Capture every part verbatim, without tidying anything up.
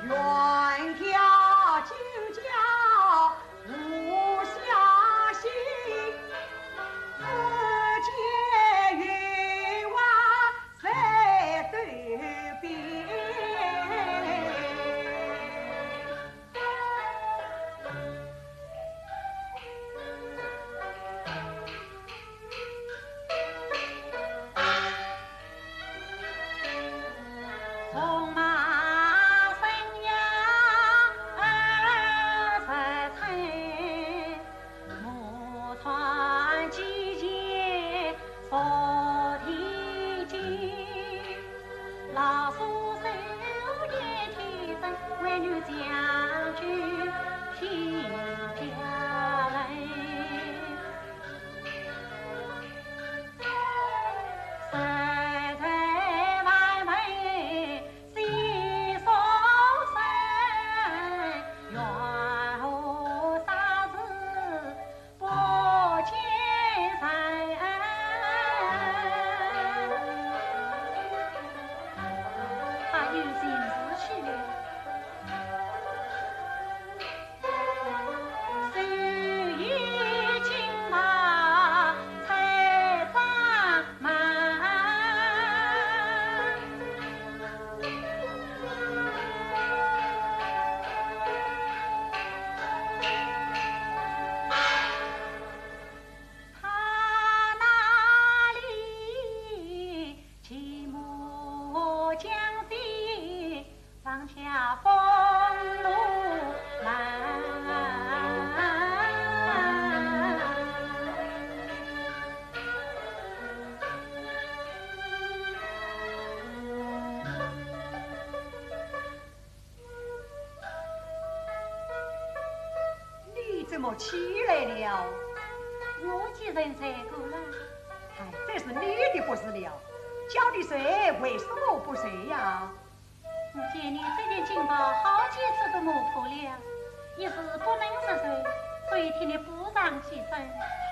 远眺九江无下行，只见渔网在对边。 他有心事去了。 你怎么起来了？我既然睡过了。哎，这是你的不是了，叫你睡，为什么不睡呀？我见你这件锦袍好几次都磨破了，一时不能入睡，所以替你补上几身。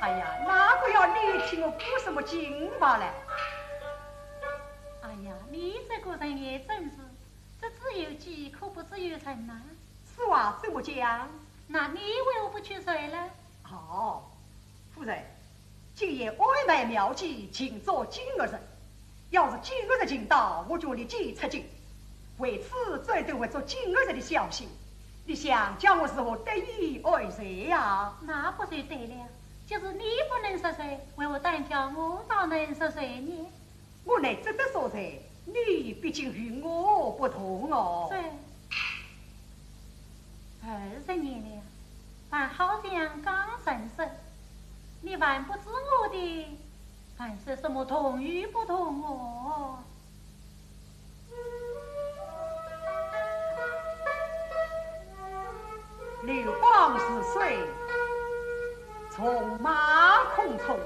哎呀，哪个要你替我补什么锦袍嘞？哎呀，你这个人也真是，只知有己，可不知有人呐。此话怎么讲？那你为何不去睡呢？哦，夫人，今夜安排妙计，尽做锦盒人。要是锦盒人寻到，我就立即出京。为此，只得会做锦盒人的小心。你想叫我如何得以安睡呀？那不就对了，就是你不能入睡，为何单叫我倒能入睡呢？ 我乃只得入睡，你毕竟与我不同哦。这，二十年了，还好像刚认识，你还不知我的，还说什么同与不同哦？ 流光似水，纵马空中，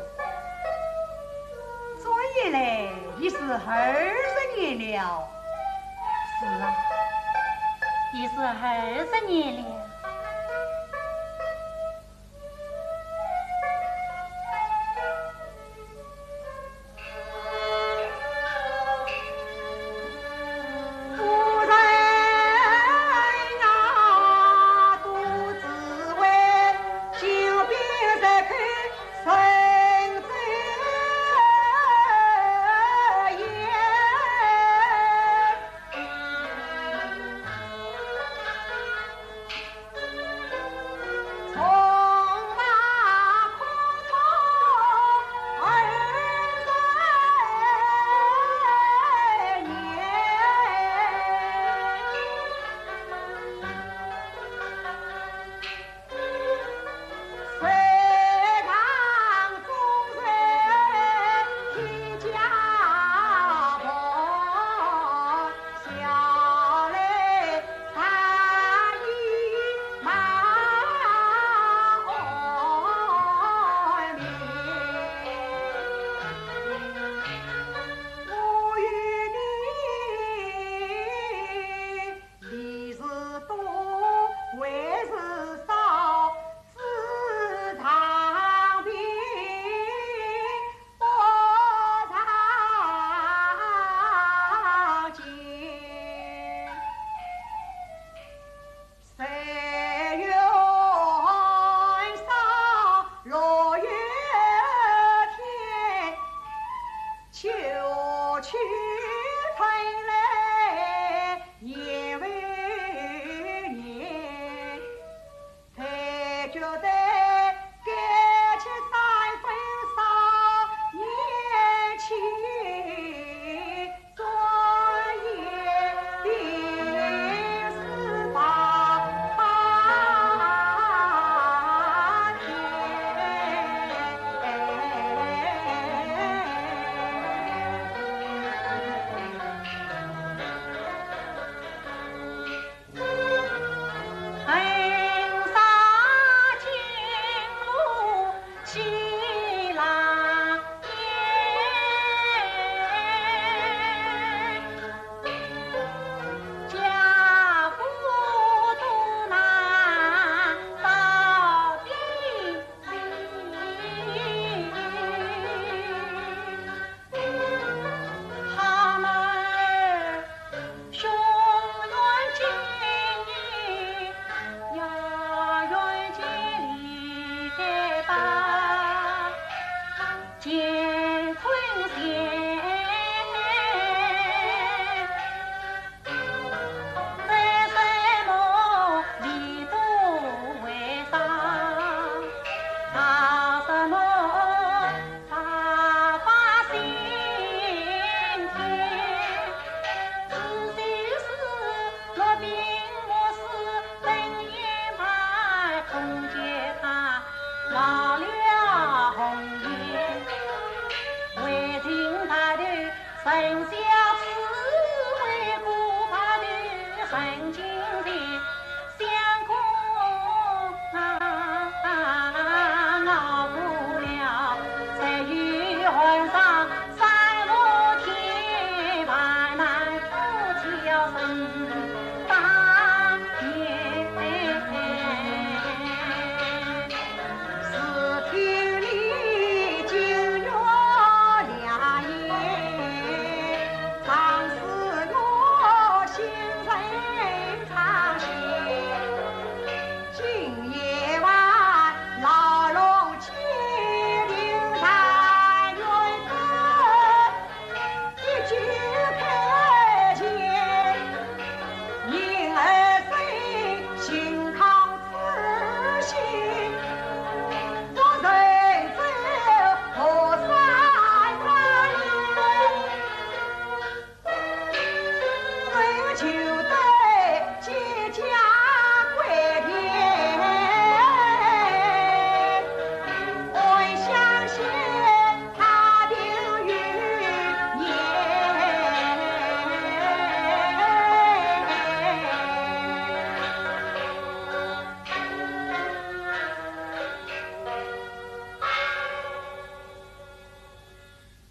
转眼来已是二十年了。是啊，已是二十年了。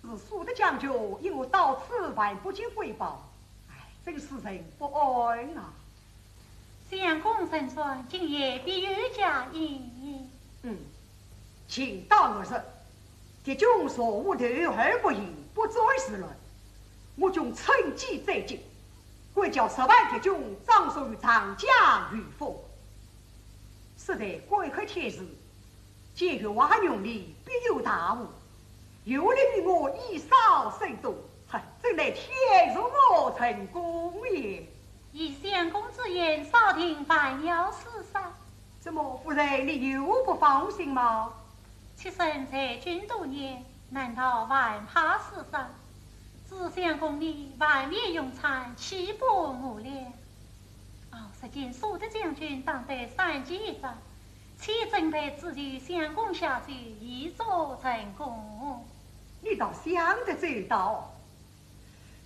是苏德将军引我到此，还不见回报，哎，真是人不安啊。相公身上竟也必有佳音。嗯，情到六月，敌军若无头而不应，不战自乱，我军趁机再进，会叫十万敌军葬送于长江余风。实在关口天时， 见月华云里必有大雾，又令我以少胜多，哈，真乃天助我成功也。依相公之言，少廷还要自杀。怎么，夫人，你又不放心吗？妾身在军多年，难道还怕自杀？知相公你万面云彩，岂不我了？哦，如今苏德将军当得善计一招， 且准备置酒相公下酒，以助成功。你倒想得周到。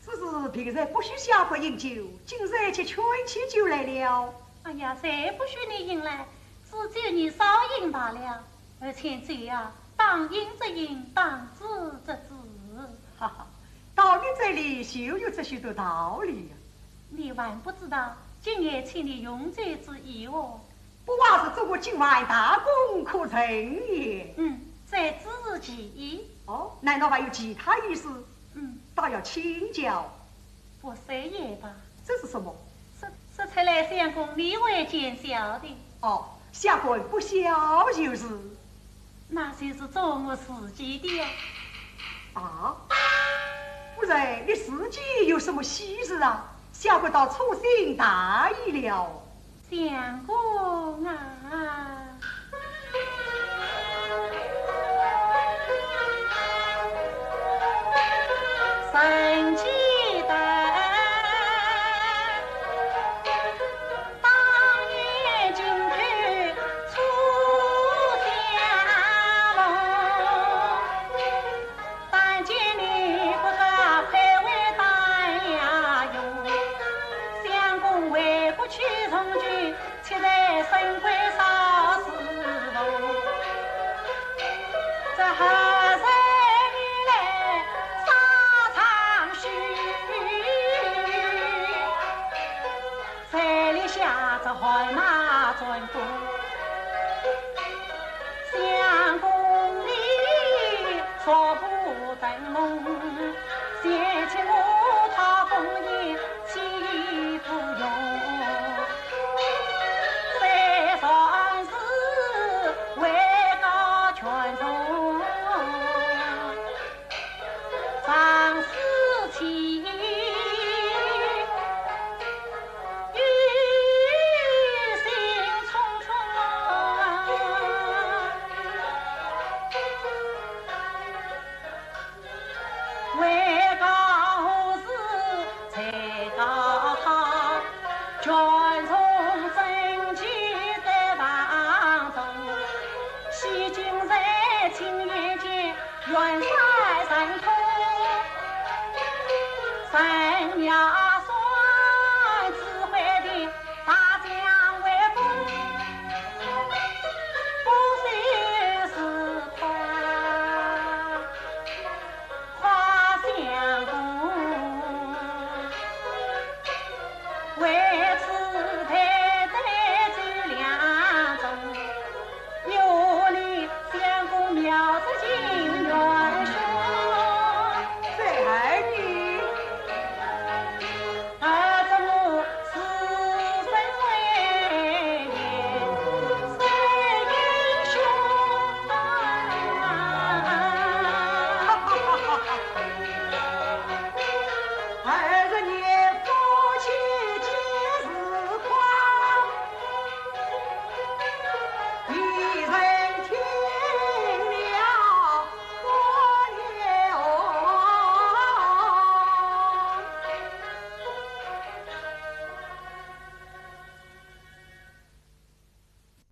只是平日不许下官饮酒，今日却劝起酒来了。哎呀，谁不许你饮来？只酒你少饮罢了。而且酒啊，当饮则饮，当止则止。哈哈，到你这里就有这许多道理呀。你还不知道，今夜请你用酒之意哦。 不枉是做我今晚大功可成也。嗯，这只是其一。哦，难道还有其他意思？嗯。倒要请教。不说也罢。这是什么？说，说出来相公你会见笑的。哦，下官不笑就是。 那就是做我自己的呀。啊，夫人，你自己有什么喜事啊？下官倒粗心大意了。相公啊。这河水里来上唱戏，山里下着汗马转过。